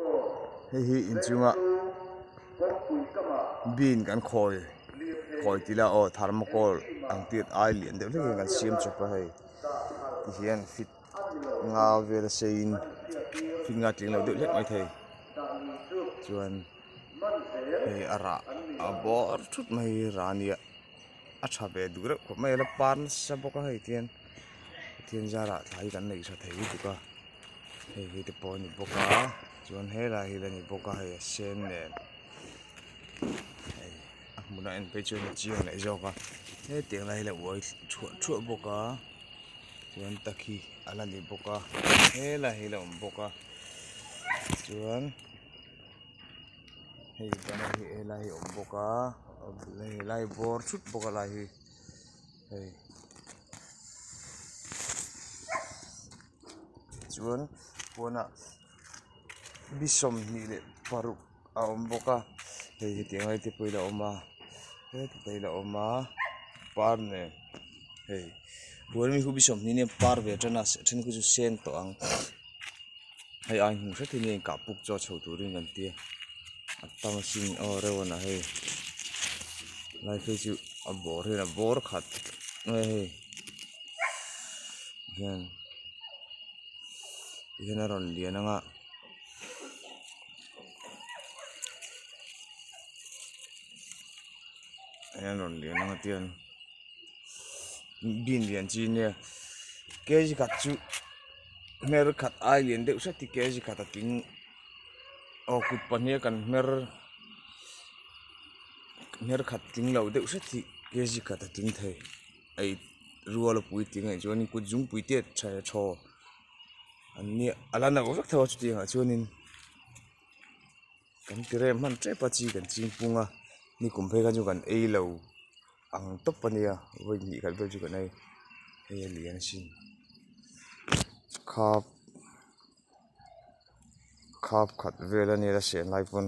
Hei hi inchunga bean kan khawi khawi tih ila aw thermocol ang tiat ai lian deuh hlek hian kan siam chawp a hei tihian fit nga vel a sei in fit nga tling lo deuh hlek mai thei chuan hei a rah a bawr thut mai hi rah a nia a tha ve duh reuh khawp mai a la par nasa bawk a hei tihian Pathian zarah thlai kan nei tha thei lutuk a. Hei hi te pawh a ni bawk a chuan helai hi la ni bawk a hei a sen nen hei a hmun a en phei chuan a chiang leh zawk a hetiang lai hi la uai thuah thuah bawk a chuan takhi a la ni bawk a helai hi la awm bawk a chuan hei bana hi helai hi a awm bawk a helai bawr thut bawk a lai hi hei. Chuan pawnah bi 26 a awm bawk a hei hetiang lai te pawh hi a awm a heti te a awm a par nen hei huan mi khu bi 20 nia par ve tan a then khu chu sen tawh ang hei ai hmuh hret hi nia inkah puk chu a chho turin kan tia a tam asin aw reuh a hei lai phei chu a bawr hian a bawr khat nge hei hian. Tihian a rawn lian ang a tihian a rawn lian ang a tihian bean lian chi nia kg khat chu hmer khat ai lian deuh hret hi kg khat a tling aw kut pahnih a kan hmer hmer khat tling lo deuh hret hi kg khat a tling thei. Ei rual a puitling anih chuanin kut zungpui te tha thaw an nia a la no vek tho a chutiang ah chuanin kan ti rem hman tep a chi kan ching pung a nikum phei kha chu kan ei lo ang tawp a nia vawi hnih khat vel chu kan ei hei a lian asin khap khap khat vel a nia la sen lai pawn.